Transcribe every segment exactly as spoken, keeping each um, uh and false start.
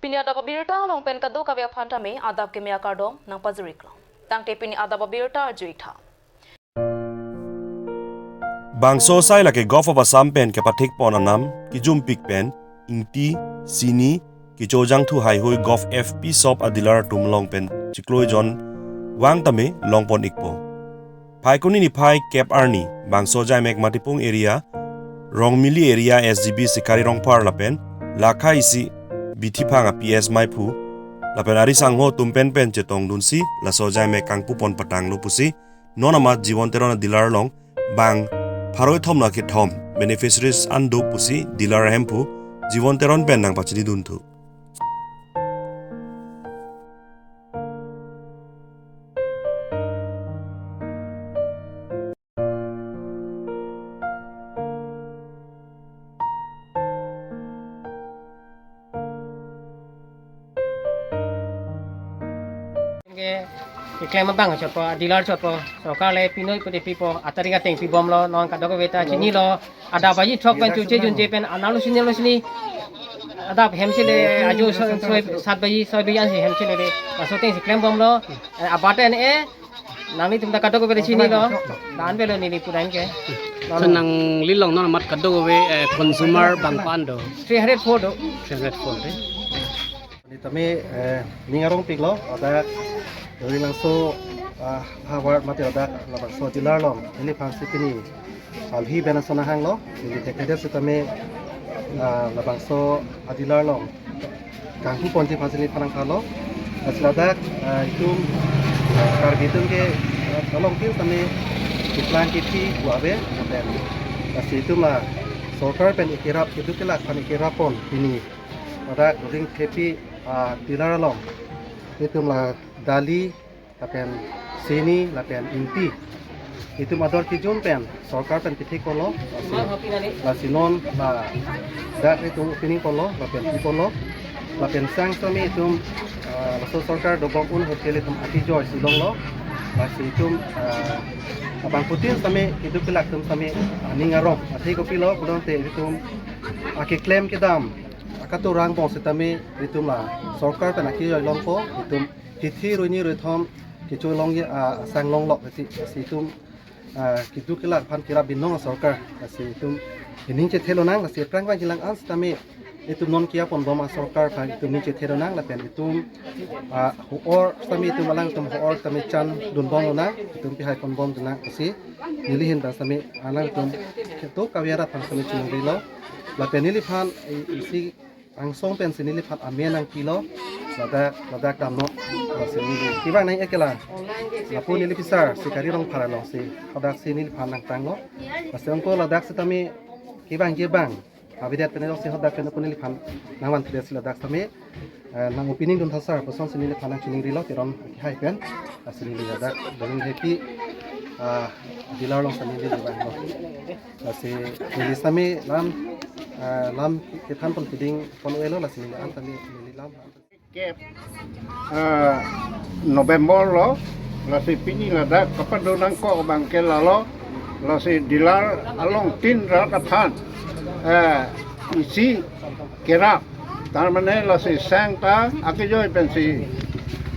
Pini adap abirta along pen kadokave aphan tame adap keme akardom nangpajir-iklo. Tangte pini adap abirta arju-ik tha. Bangso asai lake Govt of Assam pen kepathik pon anam kijumpik pen ingti, sini, kecho jangthu haihui Govt F P shop a dealer atum along pen chiklo ejon vang tame longpon-ikpo. Phaikuni niphai kep arni bangso ajaimek Matipung area, Rongmili area S G B Sikari Rongphar lapen lakha isi Bithiphang a P S maiphu lapen ari sangho atum penpen chetongdunsi laso ajaimek kangpupon patanglo pusi non amat Jiwon Teron a dealer along bang pharo kethom na kethom beneficiaries an do pusi dealer ahemphu Jiwon Teron pen nangpachinidunthu. Ke, keklem abang chotpo, dealer chotpo, sorkar le pinoi pute pipo, atarik ateng pibomlo, non kadokave ta chinilo, adap baji throk pen chuche junche pen, analo sini, lo sini, adap hem si le, ajo so, so, sat baji, soi baji ansi hem si le le, laso ateng si klembomlo, eh, abat en e, nanglitum ta kadokave chinilo, dan pelo neli pudam ke. So nanglilong non amat kadokave, eh, consumer bang pan do? Three hundred four do. Three hundred four de. Ni tame, eh, ning arongpiklo, ladak Loringlangso, ah, Harvard mate ladak labangso dealer along neliphan si pini alhi ben ason nahanglo, neli thekthedet sitame, ah, labangso a dealer along kangpuponji aphansi neliphan nangphalo. Lasi ladak, ah, itum, ah, Karbi atum ke, ah, along tin tame keplang kethi pu ave, lapen lasi itum la sorkar pen ikerap, keduk kelak aphan ikerappon pini ladak Loringthepi, ah, dealer along itum la dali lapen sini lapen ingti itum ador kijun pen sorkar pen kethik ponlo, lasi, lasi non ladak itum opening ponlo lapen pi ponlo lapen sang sami itum, ah, laso sorkar dobom un hotel itum akijoi si longlo, lasi itum, ah, abangphutin sami keduk kelak atum sami, ah, ning arong athe kopilo pulote itum akeklem kedam akatorang bong sitame itum la sorkar pen akijoi longpo, itum hithi rui ni rui thom kecho longji, ah, asang longlok kati, lasi itum, ah, keduk kelak aphan kerap binong a sorkar, lasi itum ining chethe lonang, lasi aphrang abang jilang an sitame itum non kiaponbom a sorkar aphan itum ning chethe lonang, lapen itum, ah, ho-or sitame itum alangtum ho-or sitame chan dunbom lonang, itum pihai ponbom lonang, lasi neli ahin ta sitame alangtum ketok kave arat aphan sitame chiningrilo, lapen neliphan i-, isi angsong pensi neliphan amen nangpilo, ladak, ladak damnon, lasi neli kevang nang-ik ke la, lapu neli pisar Sikari Rongphar alongsi, hadaksi neliphan nangtanglo, lasi angko ladak sitame kevang kevang avedet pen alongsi hadak pen ako neliphan nangvanthudet si ladak sitame, eh, nang opening dun tha sir, pusonsi neliphan nangchiningrilo Teron akehai pen, lasi neli ladak Loringthepi, ah, dealer along sitame neli vanglo. Lasi neli sitame lam, ah, lam kethan pon keding pon-elo, lasi neli an sitame neli lam. Kep, ah, November lo, lasi pini ladak kapado nangkok abang ke lalo, lasi dealer along tin rat aphan, eh, isi kerap, tar mane lasi sang ta akijoi pensi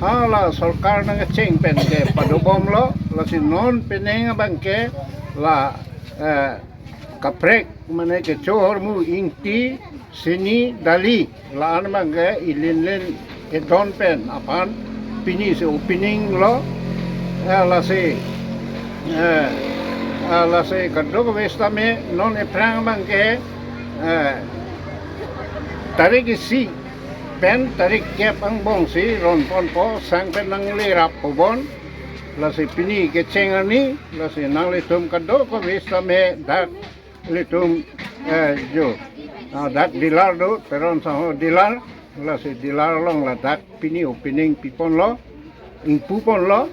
hala sorkar nangkecheng pen kepadobomlo, lasi non penang abang ke la, eh, kaprek mane kecho ahormu ingti, sini, dali, la-an abang ke ilinlin edon pen aphan pini si opening lo, eh, lasi, eh, eh, lasi kadokave sitame non aphrang abang ke, eh, tarik isi pen tarik kep angbong si ron ponpo, sang pen nangle rap pobon, lasi pini kecheng arni, lasi nanglitum kadokave sitame dak ilitum, eh, jo, ah, dak dealer do, Teron sangho dealer, lasi dealer along ladak pini opening piponlo, ingpuponlo,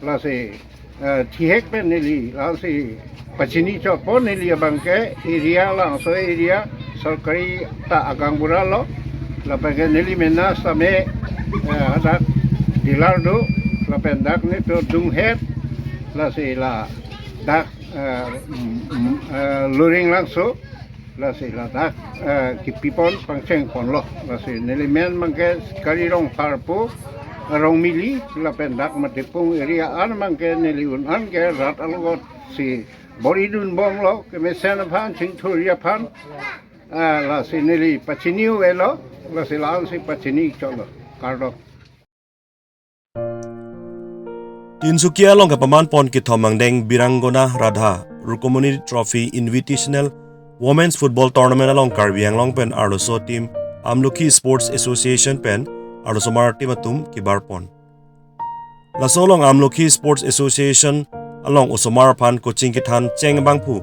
lasi, eh, thihek pen neli, lasi pachini chotpo neli abang ke area, Langso area, sorkari ta agaonbura lo, lapen ke neli mena sitame, eh, hadak dealer do, lapen dak netum dunghet, lasi ladak eh, mm, mm, eh, Loringlangso, Lasi ladak, eh, kipipon pangchengponlo. Lasi neli men abangke Kari Rongphar pu Rongmili lapen dak Matipung area an abangke neli un-an ke rat alogot si bor-idunbomlo, kemesen aphan, chingthurji aphan. Eh, lasi neli pachini-elo, lasi la-ansi pachini cholo. Kardom. Tinsukia along kepamanpon kethom angdeng Birangona Radha Rukomoni Trophy Invitational Women's Football Tournament along Karbi Anglong pen arloso team Amlokhi Sports Association pen arlosomar team atum kebarpon. Laso along Amlokhi Sports Association along osomar aphan coaching kethan cheng abangphu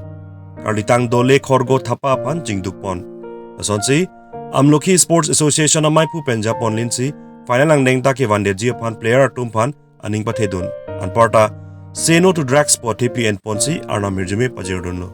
Karlitang Dole Khorgo Thapa aphan chingdukpon. Lasonsi Amlokhi Sports Association amaiphu pen japon linsi final angdeng ta kevandetji aphan player atum aphan aning pathedun. Anparta Say No to Drugs pu athepi enponsi arnam ahirjume pajirdunlo.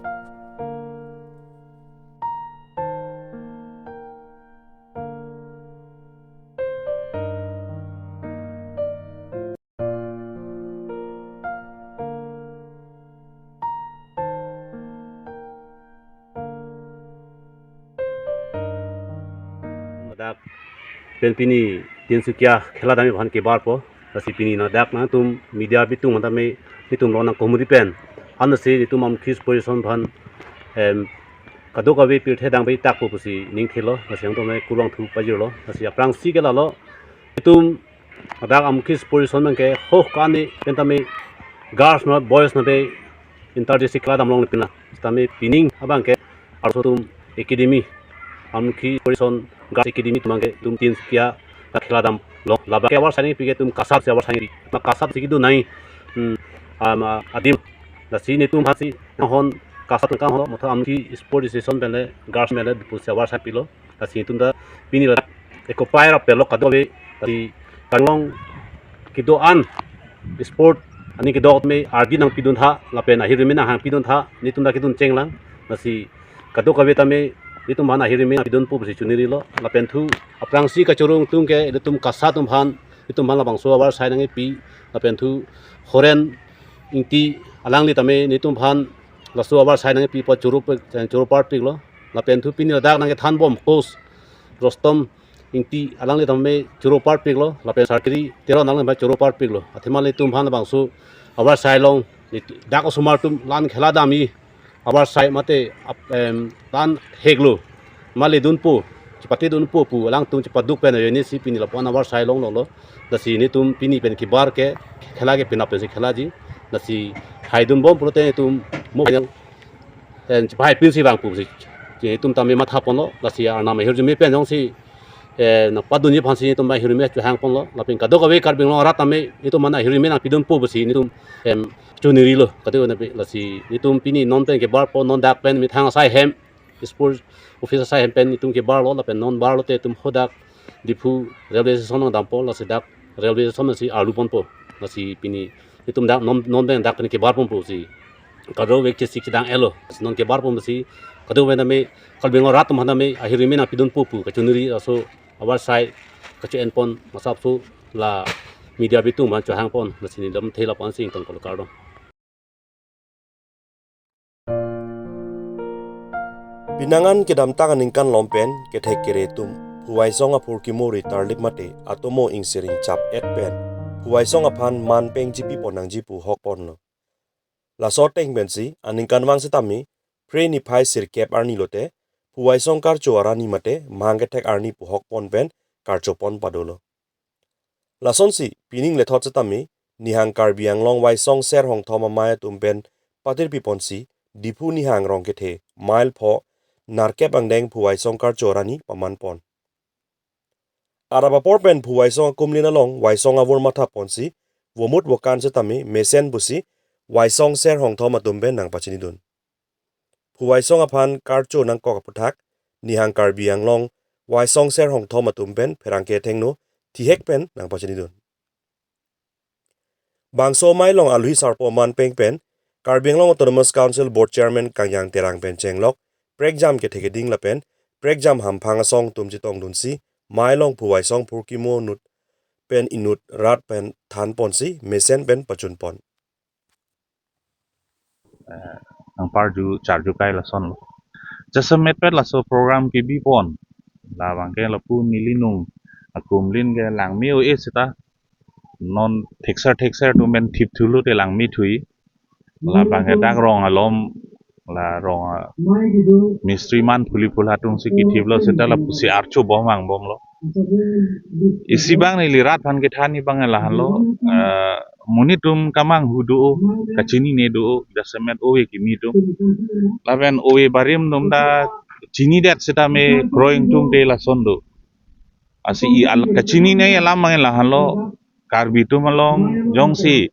Ladak pen pini Tinsukia khela damji aphan kebarpo. Lasi pini ladak nangtum media abitung mantame netum lonang komuri pen, ansi netum Amlokhi Sports Association aphan, em, kadokave pirthe dang bai takpo pusi ningthelo. Lasi nangtum kurvangthu pajirlo. Lasi aphrangsi ke lalo, netum ladak Amlokhi Sports Association abangke ho kani pentame girls ma boys ma bai inter district khela damlong pina. Tame pining abangke arloso atum academy, Amlokhi Sports Association girls academy atum abangke netum Tinsukia ta khela damlong. Labangke award sai nangpi ke netum KASA si award sai nangpi. Ma KASA si kedun nai, hmm, ama adim. Lasi netum aphansi nanghon KASA tangka ho, motha Amlokhi Sports Association pen le girls pen le Diphu si award sai pilo. Lasi netum ta pini la eko pai rap pelo kadokave, lasi Karbi Anglong kedo-an sport aning kedo tame ardi nangpidun tha lapen ahirjume nanghang pidun tha, netum ta kedun chenglang. Lasi kadokave tame netum aphan ahirjume nangpidunpo pusi chonirilo. Lapen thu aphrangsi kachoro atum ke netum KASA atum aphan, netum aphan labangso award sai nangpi. Lapen thu Horen Ingti alangli tame netum aphan laso award sai nangpipo, choro pe-, choro parpiklo. Lapen thu pini ladak nangkethanbom coach Rostom Ingti alangli tame choro parpiklo, lapen Sarkiri Teron alangli tame choro parpiklo. Athema netum aphan labangso award sai long, dak osomar atum la-an khela damji award sai mate ap-, em, la-an heklo, ma ledunpo, chepatedunpo pu alangtum chepaduk pen ajoinesi pini lapu-an award sai longlonglo. Lasi netum pini pen kebar ke khela ke penap pensi khelaji. Lasi haidunbom pulote netum mo pen, em, chepahai pensi vangpo pusi netum tame mathaponlo. Lasi arnam ahirjume pen jongsi, eh, nangpadunji aphansi netum ahirjume chohangponlo. Lapen kadokave Karbi Anglong arat tame netum aphan ahirjume nangpidunpo pusi netum, em, chonirilo. Kadokave napi lasi netum pini non pen kebarpo, non dak pen methang asai hem, sports office asai hem pen netum kebarlo, lapen non barlote netum hadak Diphu railway station along dampo, lasi dak railway station si arluponpo. Lasi pini netum dak non, non pen dak pen kebarponpo si kadokave chesik chedang-etlo. Lasi non kebarponpo si kadokave tame Karbi Anglong arat atum aphan tame ahirjume nangpidunpo pu kachoniri laso award sai kacho-enpon masapso la media abitung aphan chohangpon. Lasi neli lamthe la-ansi ingtongpon, kardom. Penang an kedamtang aningkan along pen kethek kere atum Phuvaisong aphurkimo ri tarlip mate atomo ingsiring chap-et pen Phuvaisong aphan man peng chipipon nangji pu hokponlo. Laso ateng pensi aningkanvang setame Phre niphai sirkep arni lote Phuvaisong karcho arni mate mahang kethek arni pu hokpon pen karchopon padolo. Lasonsi pining lethot setame Nihang Karbi Anglong Vaisong Ser Hongthom amei atum pen patirpiponsi Diphu Nihang Rong kethe mile pho nerkep angdeng Phuvaisong karcho arni pamanpon. Adap apor pen Phuvaisong akumlin along Vaisong avur mathaponsi vomut vokan setame mesen pusi Vaisong Ser Hongthom atum pen nangpachinidun. Phuvaisong aphan karcho nangkok aputhak Nihang Karbi Anglong Vaisong Ser Hongthom atum pen pherangke athengno thihek pen nangpachinidun. Bangso amei along alohi sarpo man peng pen Karbi Anglong Autonomous Council Board Chairman Kangjang Terang pen chenglok prekjam kethe keding lapen prekjam hamphang asong atum chetongdunsi amei along Phuvaisong phurkimo inut pen inut rat pen thanponsi mesen pen pachunpon. Eh, nangparju charju kai lasonlo. Jasemet pet laso program kebi pon. Labang ke lapu neli nung akumlin ke langme o-e seta. Non thekser thekser atum pen thip thulo te langme thui. Labang ke dak rong alom, la rong a-, mistri man phuli phula atum si kithiplo seta lapusi archo bom vang bomlo. Isi abang neli rat aphan kethan abang lahenlo, eh, monit atum kamanghu do, kachinine do, jasemet ove kimi atum. Lapen ove barim atum ta chinidet seta me kroi ingtung te lason do. Lasi i al kachinine alam abang lahenlo, Karbi atum along jongsi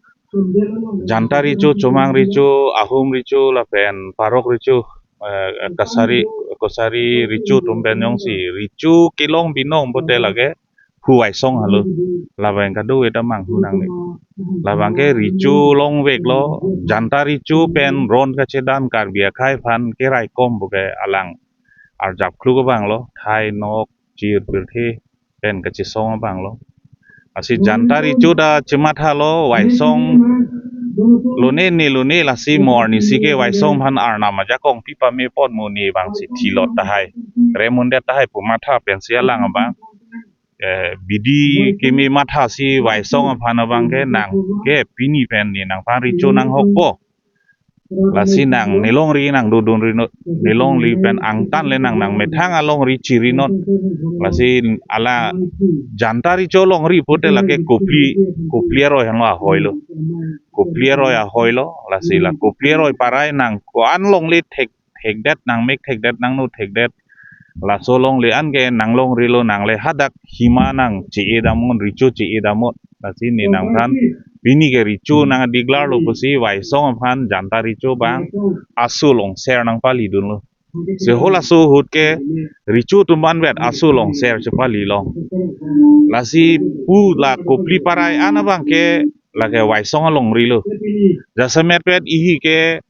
Janta recho, Chomang recho, Ahom recho, lapen Parok recho, eh, Kasari, Kosari recho atum pen jongsi recho kelong binong pote lake Phu Waisong helo. Labang kadokave ta manghu nangne. Labang ke recho longveklo, Janta recho pen ron kachedam Karbi akhei aphan keraikom pu ke alang arjap kluk abang lo, thai nok chir pirthe pen kachesong abang lo. Lasi Janta recho ta chemathalo, Waisong lone ne lone lasi mo arnisi ke Waisong aphan arnam ajakong pi pame pon mo ne abang si thilot tahai, remundet tahai pu matha pensi alang abang, eh, bidi keme matha si Waisong aphan abang ke nang ke pini pen ne nangphan recho nanghokpo. Lasi nang nelongri nangdodunri non, nelongri pen angtan le nang nangmethang alongri chiri non. Lasi hala Janta recho longri pote lake Kopili, Kopili aroi henlo ahoilo. Kopili aroi ahoilo, lasi la Kopili aroi parai nang ko-an longle thek, thekdet nangmek thekdet nangno thekdet. Laso longle an ke nang longrilo, nang le hadak hima nang che-e damnon, recho che-e damnon. Lasi ne nangphan pini ke recho nang declare lo pusi Waisong aphan Janta recho abang aso longser nangpalidunlo. Lasi halaso ahut ke recho atum anvet aso longser chepali long. Lasi pu la Kopili parai an abang ke lake Waisong alongri lo. Jasemet pet ihi ke,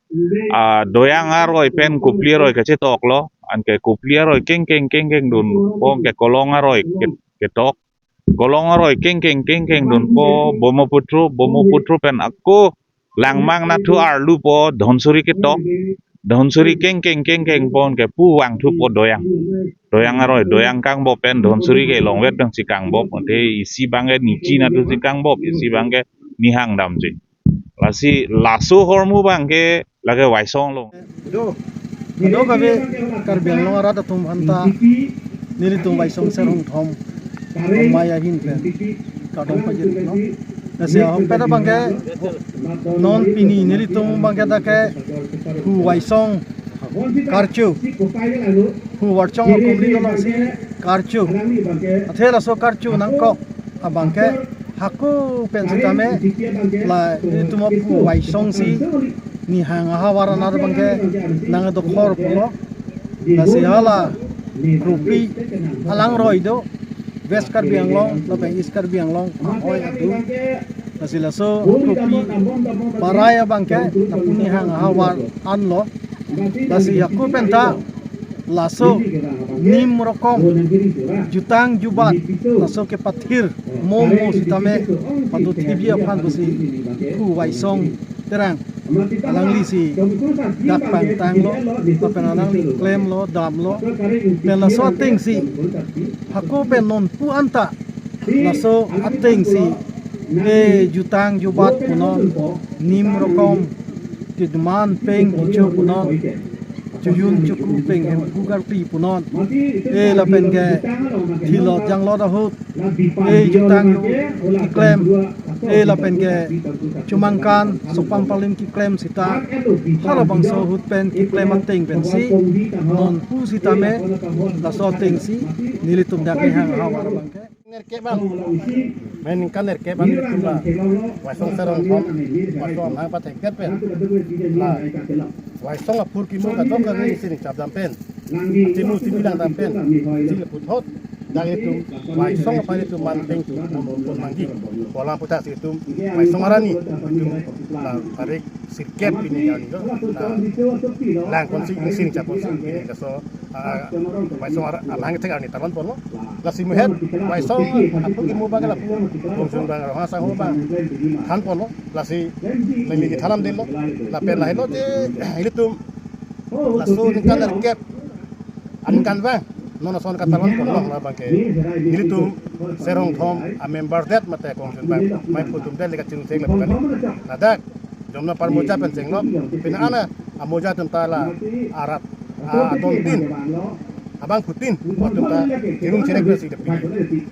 ah, Doyang aroi pen Kopili aroi kachetok lo. Anke Kopili aroi kengkeng kengkeng dunpo, ke Kolong aroi ke-, ketok. Kolong aroi kengkeng kengkeng dunpo Brahmaputra, Brahmaputra pen ako Langmang nathu arlupo Dhansiri ketok. Dhansiri kengkeng kengkeng pon ke pu vangthupo Doyang. Doyang aroi, Doyang kangbop pen Dhansiri ke longvet pen si kangbop. Ante isi abang ke Nichi nathu si kangbop, isi abang ke Nihang damji. Lasi laso ahormu abang ke lake Waisong along. Kadokave Karbi Anglong arat atum aphanta nelitum Waisong Serong Thom Thom Mai ahin pen kardom pajirlo. Lasi ahokpet abang ke non pini nelitum abang ke dak ke Phu Waisong karcho, Phu Warsong akumri alongsi karcho. Athe laso karcho nangkok abang ke hako pen sitame la nelitum Phu Waisong si Nihang ahavar anat abang ke nang dokhor pulo. Lasi hala Kropi alangroi do, West Karbi Anglong lapen East Karbi Anglong ahoi adu. Lasi laso Kropi parai abang ke lapu Nihang ahavar anlo. Lasi hako penta laso nim rokom jutang jubat laso kepathir mo mo sitame patu thibia aphan pusi Phu Waisong Terang alangli si dak pangtanglo, lapen alangli klemlo, damlo. Pen laso atengsi hako pen non pu anta laso atengsi e jutang jubat punon, nim rokom, kidman peng kicho punon, chojun chokru peng hemphu karkli punon, e lapen ke thilot janglot ahut e jutang keklem, e lapen ke chomangkan sopam palim keklem sita halabangso ahut pen keklem ateng pensi non pu sitame laso atengsi nelitum dak Nihang ahavar abang ke nerkep abang. Main ningkan nerkep abang nelitum la Waisong Serong Thom, Waisong amahang pathekdet pen la Waisong aphurkimo kadokave isi ning chapdam pen, atimi timi langdam pen, isi le puthot dak itum Waisong aphan itum man peng tu pon pon manggi. Polang puthot si itum Waisong arani itum la tarik sirkep pini arni do. La lang ponsi isi ning chap ponsi pini laso, ah, Waisong ar-, amahang thek arni talon ponlo. Lasi muhet Waisong aphurkimo abang ke lapu Bongsun abang, Ronghang asangho abang than ponlo. Lasi memi kethan damdetlo. Lapen lahelo te ilitum laso ningkan nerkep Aningkanvang, non ason katalon ponlong labang ke. Nelitum Serong Thom a member det mate kongchun bang, mai phutum det leka chirung chirung lapu kali. Ladak Jomna Parmoja pen chenglok, pina ana amoja atum ta la arat, a, adon tin, abangphutin atum ta chirung chirung pensi dapili.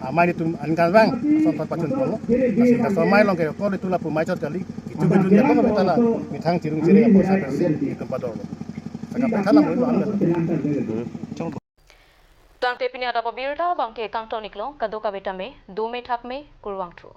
Amai nelitum aningkanvang, son pat pachun ponlong. Lasi laso amai along ke kol itu lapu mai chot kali, itu betul ya kong ta la methang chirung chirung apo sa pensi nelitum padorlo. Saka pekhan amoy lo angan. Tangte pini adap abirta abang ke kangton iklo, kadokave tame dome thakme, kurvangthu.